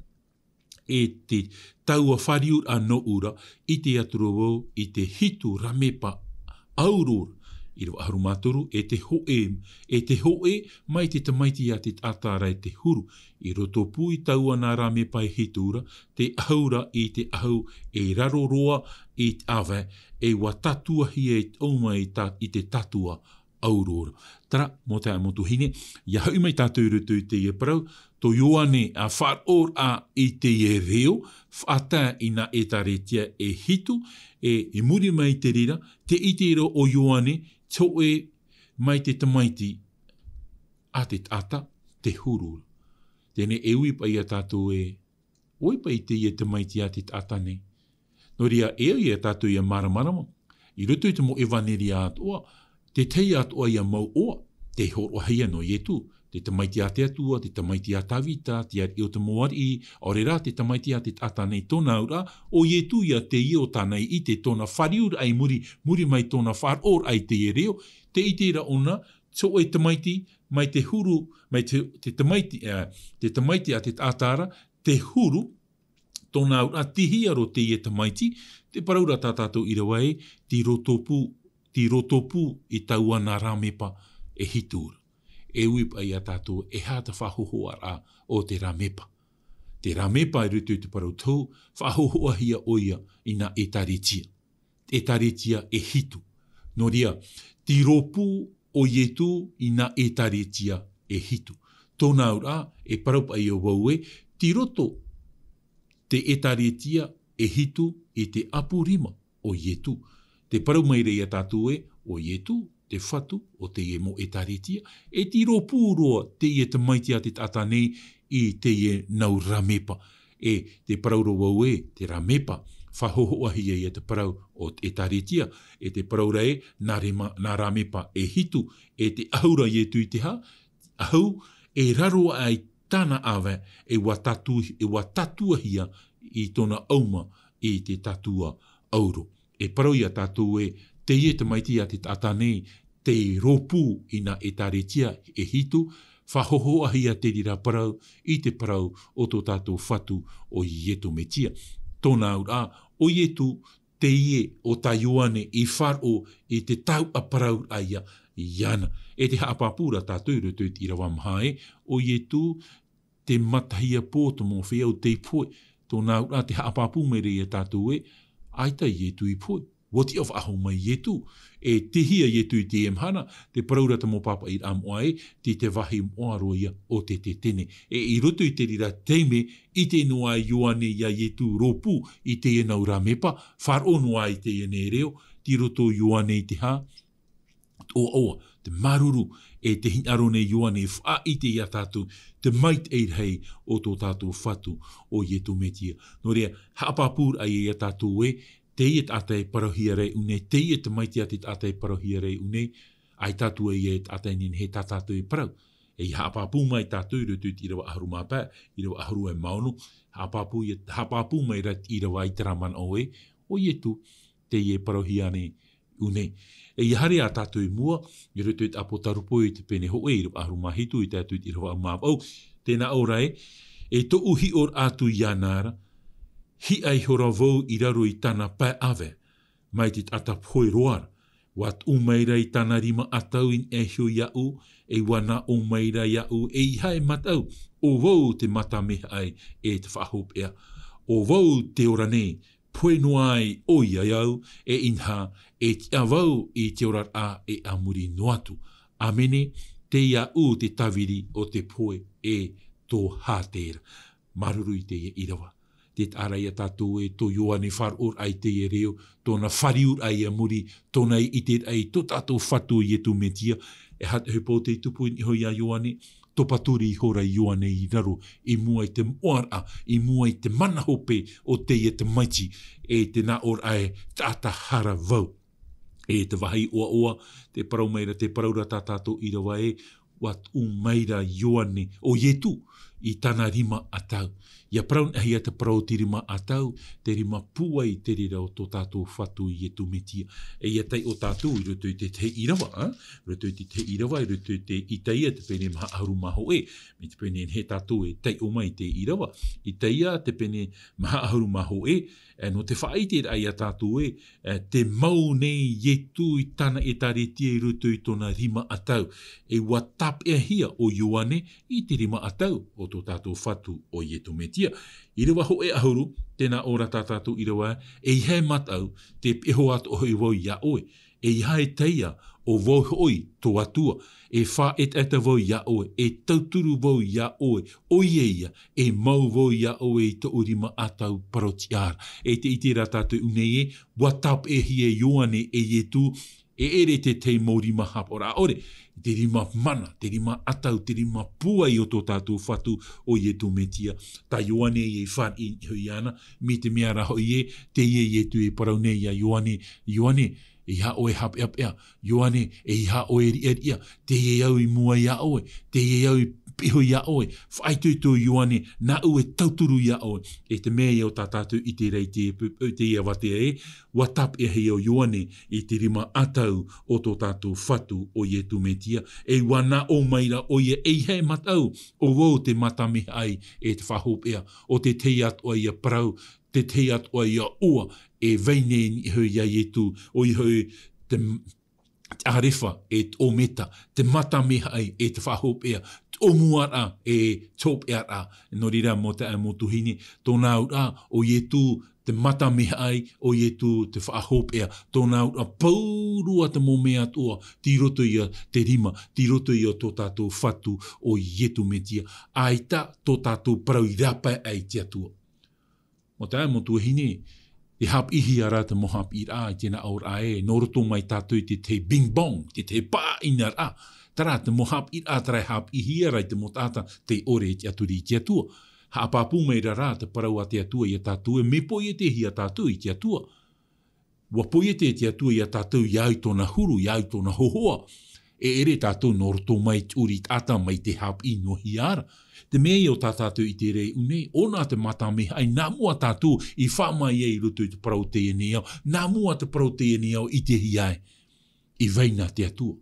e te, taua fāriuraʻa nōʻu ra, ʻite atura vau i te hitu rāmepa auro ra. ʻĪrava ʻahuru mā toru, e te hōʻē, e te hōʻē mai te tamaiti a te taʻata ra e te huru. I roto pū i taua nā rāmepa e hitu ra, te ʻahu ra i te ʻahu e raro roa i te ʻāvae, e ʻua tātuahia e te ʻauma i ta-, i te tātua auro ra. Terā, mau taeaʻe, mau tuahine, ʻia hoʻi mai tātou i roto i teie parau, tō Ioane, ā, faʻaroʻoraʻa i teie reo, faʻatae i nā ʻētāretia e hitu, e, i muri mai i te reira, tē ʻite ra ʻo Ioane, te hōʻē mai te tamaiti a te taʻata, te huru ra. Teie nei e ui paʻi ia tātou ē, ʻoia paʻi teie tamaiti a te taʻata nei. Nō reira, e au ia tātou ʻia māramarama, i roto i te mau ʻevaneria atoʻa, te tahi atoʻa ʻia mauʻoa, tē hōroʻahia nō Ietu, te tamaiti a te Atua, te tamaiti a Tavita, te ariʻi o te mau ariʻi, ʻaore rā te tamaiti a te taʻata nei. Tōna auraʻa, ʻo Ietu ia teie ʻo tāna i ʻite, tōna fāriuraʻa i muri, muri mai tōna faʻaroʻoraʻa i teie reo, tē ʻite ra ʻōna, te hōʻē tamaiti, mai te huru, mai te, te tamaiti, ā, te tamaiti a te taʻata ra, te huru, tōna auraʻa, tei hea roa teie tamaiti, tē parau ra tā tātou ʻīrava ē, tei roto pū, tei roto pū i taua nā rāmepa e hitu ra. E ui paʻi ia tātou, e aha te faʻahōhoʻaraʻa o te rāmepa. Te rāmepa i roto i te parau tohu, faʻahōhoʻahia ʻoia i nā ʻētāretia. ʻĒtāretia e hitu. Nō reira, tei rōpū ʻo Ietu i nā ʻētāretia e hitu. Tōna auraʻa, e parau paʻi ʻo vau ē, tei roto te ʻētāretia e hitu i te ʻapu rima o Ietu. Tē parau mai ra ia tātou ē, ʻo Ietu, te Fatu o teie mau ʻētāretia, e tei rōpū roa teie tamaiti a te taʻata nei i teie nau rāmepa. E tē parau ra vau ē, te rāmepa, faʻahōhoʻahia ia te parau o te ʻētāretia, e tē parau ra ē, nā rema-, nā rāmepa e hitu, e tē ʻahu ra Ietu i te hā, ʻahu, e raro aʻe i tāna ʻāvae, e ʻua tātu-, e ʻua tātuahia i tōna ʻauma i te tātua auro. E parau ia tātou ē, teie tamaiti a te taʻata nei, tei rōpū i nā ʻētāretia e hitu, faʻahōhoʻahia te reira parau i te parau o tō tātou Fatu ʻo Ietu Metia. Tōna auraʻa, ʻo Ietu teie ʻo tā Ioane i faʻaroʻo i te taua parau ra ia, iāna. E tē haʻapāpū ra tātou i roto i te ʻīrava maha ē, ʻo Ietu te matahia pō o te mau feiā tei pohe. Tōna auraʻa, tē haʻapāpū mai ra ia tātou ē, ʻaita Ietu i pohe. ʻUa tiʻa faʻahou mai Ietu. E tei hea Ietu i teie mahana, tē parau ra te mau pāpaʻiraʻa moʻa ē, tei te vāhi moʻa roa ia o te Tetene. E i roto i te reira taime, ʻite noa ai Ioane ia Ietu rōpū i teie nau rāmepa, faʻaroʻo noa ai teie nei reo, tei roto Ioane i te hā, ʻoaʻoa, te māuruuru, e tē hinaʻaro nei Ioane e faʻaʻite ia tātou te maitaʻi rahi o tō tātou Fatu ʻo Ietu Metia. Nō reira, haʻapāpū ra ia tātou ē, teie taʻata e parauhia ra iʻō nei, teie tamaiti a te taʻata e parauhia ra iʻō nei, ʻaita atu ē ia e taʻata e nehenehe tā tātou e parau. E haʻapāpū mai tātou i roto i te ʻīrava ʻahuru mā pae, ʻīrava ʻahuru e mā ono, haʻapāpū ia, haʻapāpū mai ra te ʻīrava i terā manaʻo ē, ʻo Ietu, teie e parauhia nei iʻō nei. E ʻia haere ā tātou i mua, i roto i te ʻApotarupo i te pene hōʻē, ʻīrava ʻahuru mā hitu, i tae atu i te ʻīrava ʻahuru mā vaʻu. Tē nā ʻō ra ē, e tōʻu hiʻoraʻa atu iāna ra, hiʻa ihora vau i raro i tāna pae ʻāvae, mai te taʻata pohe roa ra. ʻUa tuʻu mai ra i tāna rima ʻatau i niʻa iho iāʻu, e ʻua nā ʻō mai ra iāʻu, ʻEiaha e mataʻu, ʻo vau te mata mea haʻi e te faʻahopeʻa. ʻO vau te ora nei, pohe noa ai ʻoia iāʻu, e inaha, e tiʻa vau i te oraraʻa e a muri noa atu. ʻĀmene, tei iāʻu te tāviri o te pohe e tō hātera. Māuruuru i teie ʻīrava. Tē taʻa ra ia tātou ē, tō Ioane faʻaroʻoraʻa i teie reo, tōna fāriuraʻa i muri, tōna ʻiteraʻa i tō tātou Fatu Ietu Metia, e aha te ʻohipa tei tupu i niʻa iho ia Ioane, topaturi ihora Ioane i raro, i mua i te moʻaraʻa, i mua i te mana hope o teie tamaiti, e te nā ʻōraʻa e taʻata hara vau. E te vāhi ʻoaʻoa, te parau mai ra, te parau ra tā tātou ʻīrava ē, ʻua tuʻu mai ra Ioane, ʻo Ietu, i tāna rima ʻatau. ʻIa parau nei hia te parau o te rima ʻatau, te rima pūai te reira o tō tātou Fatu Ietu Metia. E ʻia taiʻo tātou i roto i te tahi ʻīrava, ā? Roto i te tahi ʻīrava, i roto i te Itaia, te pene maha ʻahuru mā hōʻē. Mai te pene nei tātou e taiʻo mai te ʻīrava. Itaia, te pene maha ʻahuru mā hōʻē, e, nō te faʻaʻite ra ia tātou ē, e, te mau nei Ietu i tāna ʻētāretia i roto i tōna rima ʻatau. E ʻua tāpeʻahia ʻo Ioane i te rima ʻatau o tō tātou Fatu ʻo Ietu Metia. ʻĪrava hōʻē ʻahuru, tē nā ʻō ra tā tātou ʻīrava, ʻeiaha e mataʻu, tē pihaʻi atoʻa hoʻi vau iā ʻoe. ʻEiaha e taiā, ʻo vau hoʻi tō Atua, e faʻaetaeta vau iā ʻoe, e tauturu vau iā ʻoe, ʻoia ia, e mau vau iā ʻoe i tōʻu rima ʻatau parau-tiʻa ra. E tē ʻite ra tātou i ʻō nei ē, ʻua tāpeʻahia e Ioane e Ietu, e ʻere i te tahi mau rima haʻapaʻoraʻa ʻore, te rima mana, te rima ʻatau, te rima pūai o tō tātou Fatu ʻo Ietu Metia. Tā Ioane ia i fāriʻi hoʻi iāna, mai te mea ra hoʻi ē, teie Ietu e parau nei iā Ioane, Ioane, ʻeiaha ʻoe e haʻapeʻapeʻa, Ioane, ʻeiaha ʻoe e riʻariʻa, teie au i mua iā ʻoe, teie au i pihaʻi iā ʻoe, faʻaitoito Ioane, nāʻu e tauturu iā ʻoe. E te mea ia ʻo tā tātou i ʻite ra i te, i teie avatea ē, ʻua tāpeʻahia ʻo Ioane i te rima ʻatau o tō tātou Fatu ʻo Ietu Metia, e ʻua nā ʻō mai ra ʻoia, ʻeiaha e mataʻu, ʻo vau te mata mehaʻai e te faʻahopeʻa, ʻo te tahi atoʻa ia parau, te tahi atoʻa ia ʻoa, e vai nei niʻa iho iā Ietu, ʻoia hoʻi te m-, te ʻarefa, e te ʻōmeta, te mata mehaʻai, e te faʻahopeʻa, te ʻōmuaraʻa, e te hopeʻaraʻa. Nō reira, mau taeaʻe, mau tuahine, tōna auraʻa, ʻo Ietu te mata mehaʻai, ʻo Ietu te faʻahopeʻa, tōna auraʻa pauroa te mau mea atoʻa, tei roto ia te rima, tei roto ia tō tātou Fatu ʻo Ietu Metia. ʻAita tō tātou parau i rāpae aʻe i te Atua. Mau taeaʻe, mau tuahine, e haʻapiʻihia ra te mau haʻapiʻiraʻa i te nā ʻōraʻa ē, nō roto mai tātou i te tahi bing bong, te tahi pāʻinaraʻa. Terā te mau haʻapiʻiraʻa terā e haʻapiʻihia ra i te mau taʻata tei ʻore e tiʻaturi i te Atua. Haʻapāpū mai ra rā te parau a te Atua iā tātou ē, mea poiete hia tātou i te Atua. ʻUa poiete te Atua iā tātou, ʻia au i tōna huru, ʻia au i tōna hōhoʻa. E ʻere tātou nō roto mai te ʻūrī taʻata mai te haʻapiʻi noa hia ra. Te mea ia ʻo tā tātou i ʻite ra i ʻō nei, ʻōna te mata mehaʻai, nā mua tātou i faʻamaʻi ai i roto i te parau o teie nei ao, nā mua te parau o teie nei ao i ʻitehia ai. I vai na te Atua.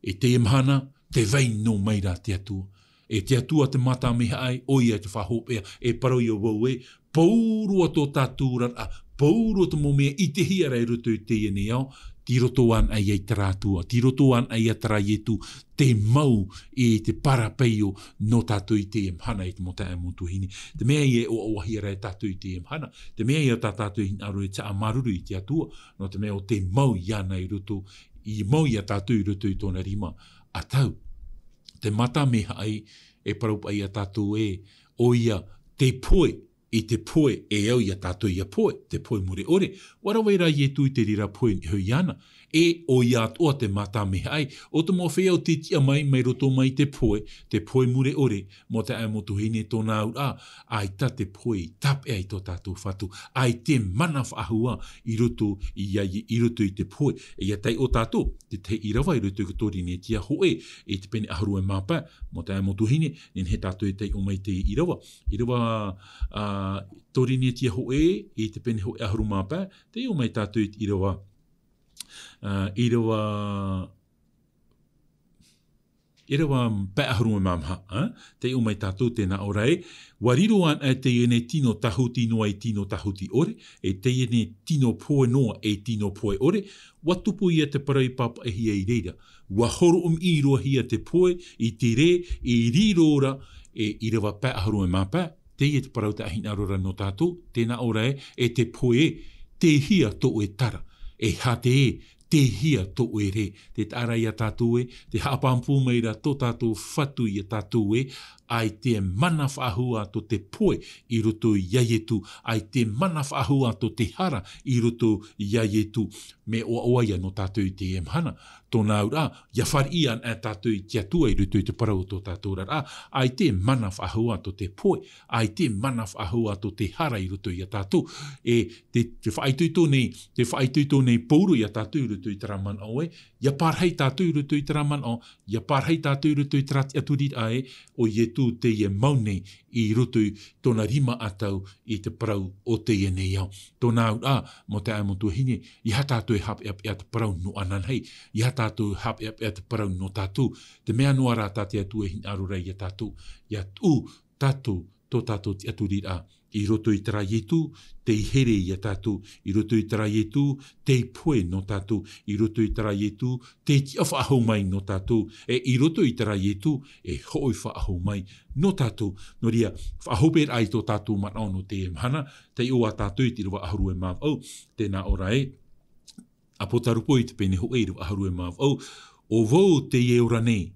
E teie mahana, tē vai noa mai ra te Atua. E te Atua te mata mehaʻai, ʻoia te faʻahopeʻa, e parau ia vau ē, pauroa tō tātou oraraʻa, pauroa te mau mea i ʻitehia ra i roto i teie nei ao, tei roto anaʻe ia i terā Atua, tei roto anaʻe ia terā Ietu, tē mau i te parapeio nō tātou i teie mahana, e te mau taeaʻe, mau tuahine. Te mea ia e ʻoaʻoahia ra e tātou i teie mahana, te mea ia tā tātou e hinaʻaro e te haʻamāuruuru i te Atua, nō te mea ʻo tē mau iāna i roto, i mau iā tātou i roto i tōna rima ʻatau. Te mata mehaʻai, e parau paʻi iā tātou ē, ʻoia te pohe, i te pohe, e au iā tātou ʻia pohe, te pohe mure ʻore. ʻUa rave ra Ietu i te reira pohe niʻa iho iāna. E ʻoia atoʻa te mata mehaʻai, ʻo te mau feiā ʻo tē tiʻa mai, mai roto mai te pohe, te pohe mure ʻore, mau taeaʻe, mau tuahine, tōna auraʻa, ʻaita te pohe i tāpeʻa i tō tātou Fatu, ʻaita e mana faʻahou i roto i, i, i roto i te pohe. E ʻia taiʻo tātou, te tahi ʻīrava i roto i te Korinetia hōʻē, e te pene ʻahuru e mā pae, mau taeaʻe, mau tuahine, nehenehe tātou e taiʻo mai te ʻīrava. ʻĪrava, ā, Korinetia hōʻē, e te pene hōʻē ʻahuru mā pae, taiʻo mai tātou i te ʻīrava, ā, ʻīrava, ʻīrava pae ʻahuru e mā maha, ā? Taiʻo mai tātou tē nā ʻō ra ē, ʻua riro anaʻe teie nei tino tāhuti noa ei tino tāhuti ʻore, e teie nei tino pohe noa ei tino pohe ʻore, ʻua tupu ia te parau i pāpaʻihia i reira. ʻUa horoʻomiʻi roa hia te pohe i te rē, i riro ra, e ʻīrava pae ʻahuru e mā pae, teie te parau tē hinaʻaro ra nō tātou, tē nā ʻō ra ē, e te pohe ē, tei hea tō ʻoe tara, e hāte ē, tei hea tō ʻoe rē. Tē taʻa ra iā tātou ē, tē haʻapāpū mai ra tō tātou Fatu iā tātou ē, ʻaita e mana faʻahou ā tō te pohe i roto iā Ietu, ʻaita e mana faʻahou ā tō te hara i roto iā Ietu. Mea ʻoaʻoa ia nō tātou i teie mahana. Tōna auraʻa, ia fāriʻi ana tātou i te Atua i roto i te parau o tō tātou oraraʻa, ʻaita e mana faʻahou ā tō te pohe, ʻaita e mana faʻahou ā tō te hara i roto ia tātou. E te, te faʻaitoito nei, te faʻaitoito nei Pauro ia tātou i roto i terā manaʻo ē, ia parahi tātou i roto i terā manaʻo, ia parahi tātou i roto i terā tiʻaturiraʻa ē, ʻo Ietu teie mau nei i roto i tōna rima ʻatau i te parau o teie nei ao. Tōna auraʻa, mau taeaʻe mau tuahine, ʻeiaha tātou e haʻapeʻapeʻa te parau nō ananahi, ʻeiaha tātou e haʻapeʻapeʻa te parau nō tātou, te mea noa rā tā te Atua e hinaʻaro ra ia tātou, ia tuʻu tātou, tō tātou tiʻaturiraʻa, i roto i terā Ietu, tei here ia tātou, i roto i terā Ietu, tei pohe nō tātou, i roto i terā Ietu, tei tiʻa faʻahou mai nō tātou, e i roto i terā Ietu, e hoʻi faʻahou mai nō tātou. Nō reira, faʻahoperaʻa i tō tātou manaʻo nō teie mahana, taiʻo ā tātou i te ʻīrava ʻahuru e mā vaʻu, tē nā ʻō ra ē, ʻĀpōtarupo i te pene hōʻē ʻīrava ʻahuru e mā vaʻu, ʻo vau teie ora nei,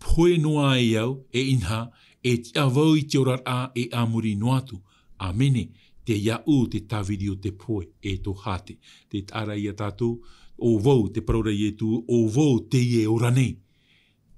pohe noa ai au, e inaha, e tiʻa vau i te oraraʻa e a muri noa atu. ʻĀmene, tei iāʻu te tāviri o te pohe, e tō Hāte. Tē taʻa ra ia tātou, ʻo vau, tē parau ra Ietu, ʻo vau teie ora nei.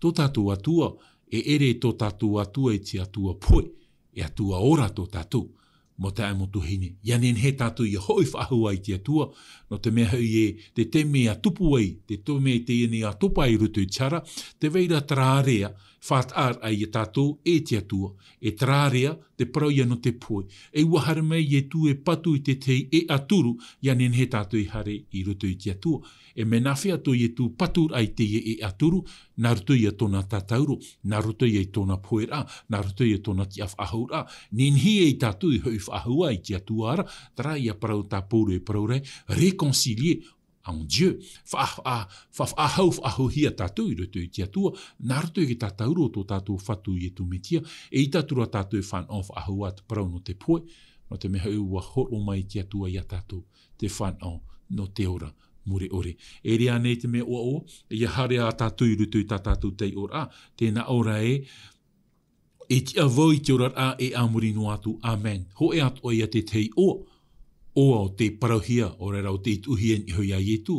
Tō tātou Atua, e ʻere tō tātou Atua i te Atua pohe, e Atua ora tō tātou. Mau taeaʻe mau tuahine, ʻia nehenehe tātou ʻia hoʻi faʻahou ā i te Atua, nō te mea hoʻi ē, te taime ʻa tupu ai, te taime teie nei ʻa topa i roto i te hara, tē vai ra terā area, faʻataʻa ia tātou e te Atua, e terā area, te parau ia nō te pohe. E ʻua haere mai Ietu e patu i te tahi ʻēʻa turu, ʻia nehenehe tātou e haere i roto i te Atua. E mea nāfea tō Ietu patu ai teie ʻēʻa turu, nā roto ia tōna tātauro, nā roto ia i tōna poheraʻa, nā roto ia tōna tiʻa faʻahouraʻa, nehenehe ai tātou e hoʻi faʻahou ā i te Atua ra, terā ia parau tā Pauro e parau ra ē, réconcilier, en Dieu, faʻa-, faʻa-, faʻa-, faʻahou, faʻahouhia tātou i roto i te Atua, nā roto i te tātauro o tō tātou Fatu Ietu Metia, e ʻaita atu ra tātou e fānaʻo faʻahou ā te parau nō te pohe, nō te mea hoʻi ʻua hōroʻa mai te Atua ia tātou, te fānaʻo nō te ora mure ʻore. E ʻere ānei te mea ʻoaʻoa, ʻia haere ā tātou i roto i tā tātou taiʻoraʻa, tē nā ʻō ra ē, e tiʻa vau i te oraraʻa e a muri noa atu, ʻāmene. Hōʻē atoʻa ia te tahi ʻoa, ʻoa o tei parauhia, ʻaore rā ʻo tei tuʻuhia i niʻa iho ia Ietu.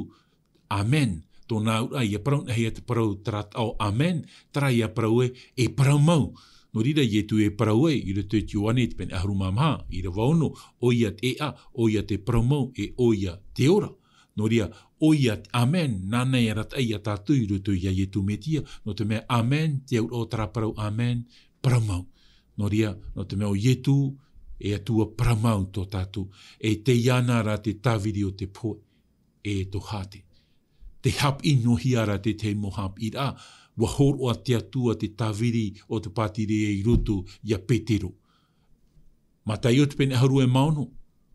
ʻĀmene. Tōna auraʻa, ʻia parau nāhea te parau terā taʻo ʻāmene, terā ia parau ē, e parau mau. Nō reira Ietu e parau ai, i roto i te Ioane, te pene ʻahuru mā maha, ʻīrava ono, ʻoia te ʻēʻa, ʻoia te parau mau, e ʻoia te ora. Nō reira, ʻoia te ʻāmene, nāna e arataʻi ia tātou i roto ia Ietu Metia, nō te mea ʻāmene, te auraʻa o terā parau ʻāmene, parau mau. Nō reira, nō te mea ʻo Ietu, e Atua parau mau tō tātou, e tei iāna rā te tāviri o te pohe, e tō Hāte. Tē haʻapiʻi noa hia ra te tahi mau haʻapiʻiraʻa, ʻua hōroʻa te Atua te tāviri o te pātireia i roto ia Petero. Mataio te pene ʻahuru e mā ono,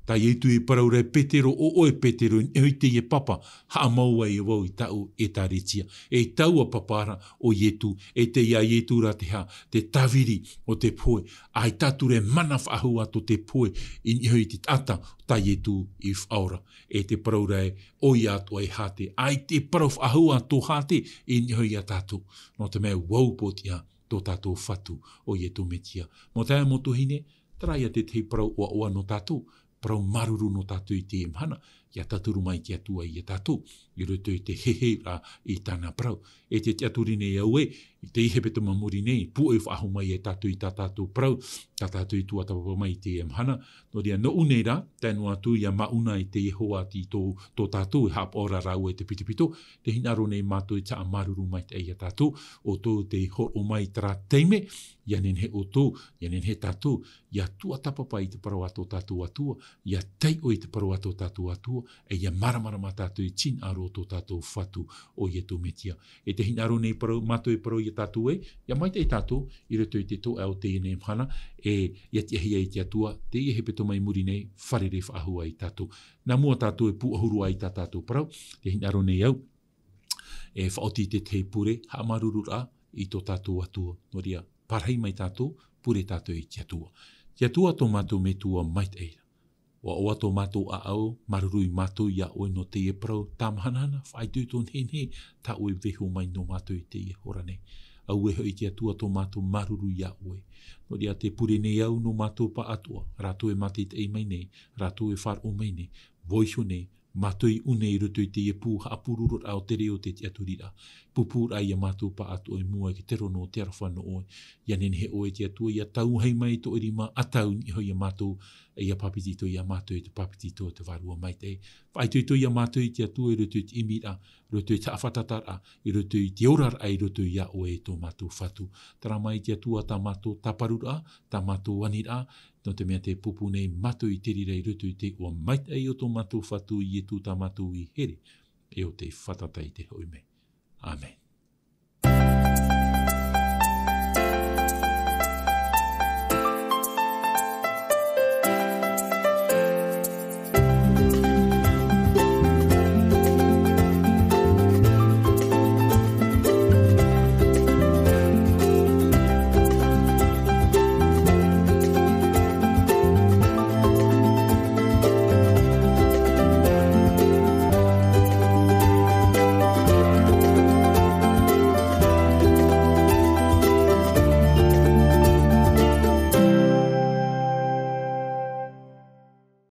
tā Ietu e parau ra e Petero, ʻo ʻoe Petero, i niʻa iho i teie papa, haʻamau ai vau i tāʻu ʻētāretia. E taua papa ra ʻo Ietu, e tei iā Ietu rā te hā, te tāviri o te pohe, ʻaita atu ra e mana faʻahou ā tō te pohe, i niʻa iho i te taʻata tā Ietu i faʻaora. E tē parau ra ē, ʻoia atoʻa e Hāte, ʻaita e parau faʻahou ā tō Hāte, i niʻa iho ia tātou. Nō te mea ʻua upoʻotiʻa tō tātou Fatu ʻo Ietu Metia. Mau taeaʻe mau tuahine, terā ia te tahi parau ʻoaʻoa nō tātou, parau māuruuru nō tātou i teie mahana, ʻia tauturu mai te Atua ia tātou, i roto i te heheuraʻa i tāna parau. E te tiʻaturi nei au ē, i teie hepetoma i muri nei, pūʻoi faʻahou mai ia tātou i tā tātou parau, tā tātou i tuatāpapa mai i teie mahana. Nō reira, nō ʻu nei rā, tae noa atu ʻia māʻuna i te Iehova atu i tō, tō tātou e haʻapaʻo ra rāua i te pitopito, tē hinaʻaro nei mātou i te haʻamāuruuru maitaʻi ia tātou, ʻoutou tei hōroʻa mai i terā taime, ʻia nehenehe ʻoutou, ʻia nehenehe tātou, ʻia tuatāpapa i te parau a tō tātou Atua, ʻia taiʻo i te parau a tō tātou Atua, e ʻia māramarama tātou i te hinaʻaro o tō tātou Fatu ʻo Ietu Metia. E tē hinaʻaro nei parau, mātou e parau ia tātou ē, ʻia maitaʻi tātou, i roto i te tōʻa o teie nei mahana, e ʻia tiʻahia e te Atua, teie hepetoma i muri nei, fārerei faʻahou ai tātou. Nā mua tātou e pūʻohu roa i tā tātou parau, tē hinaʻaro nei au, e faʻaoti i te tahi pure, haʻamāuruururaʻa i tō tātou Atua. Nō reira, parahi mai tātou, pure tātou i te Atua. Te Atua tō mātou Metua maitaʻi ra. ʻOaʻoa tō mātou ʻāʻau, māuruuru mātou iā ʻoe nō teie parau, tāmahanahana, faʻaitoito nehenehe, tā ʻoe e vaiiho mai nō mātou i teie hora nei. Auē hoʻi te Atua tō mātou māuruuru iā ʻoe. Nō reira tē pure nei au nō mātou pāʻatoʻa, rātou e mātaʻitaʻi mai nei, rātou e faʻaroʻo mai nei, vaiiho nei, Mātou i ʻune i roto i teie pū haʻapurororaʻa o te reo, te tiʻaturiraʻa. Pūpūraʻa ia mātou pāʻatoʻa i mua i te rono o te aroha nō ʻoe. ʻIa nehenehe ʻoe te Atua, ʻia tauahi mai tō ʻoe rima ʻa taui iho ia mātou, ʻia pāpetito ia mātou i te pāpetito o te Vārua Maitaʻi. Faʻaitoito ia mātou i te Atua i roto i te ʻimiraʻa, i roto i te haʻafātataraʻa, i roto i te oraraʻa i roto ia ʻoe e tō mātou Fatu. Terā mai te Atua tā mātou tāparuraʻa, tā mātou aniraʻa, nō te mea tē pūpū nei mātou i te reira i roto i te iʻoa maitaʻi o tō mātou Fatu Ietu tā mātou i here, e ʻo tei fātata i te hoʻi mai. Āmene.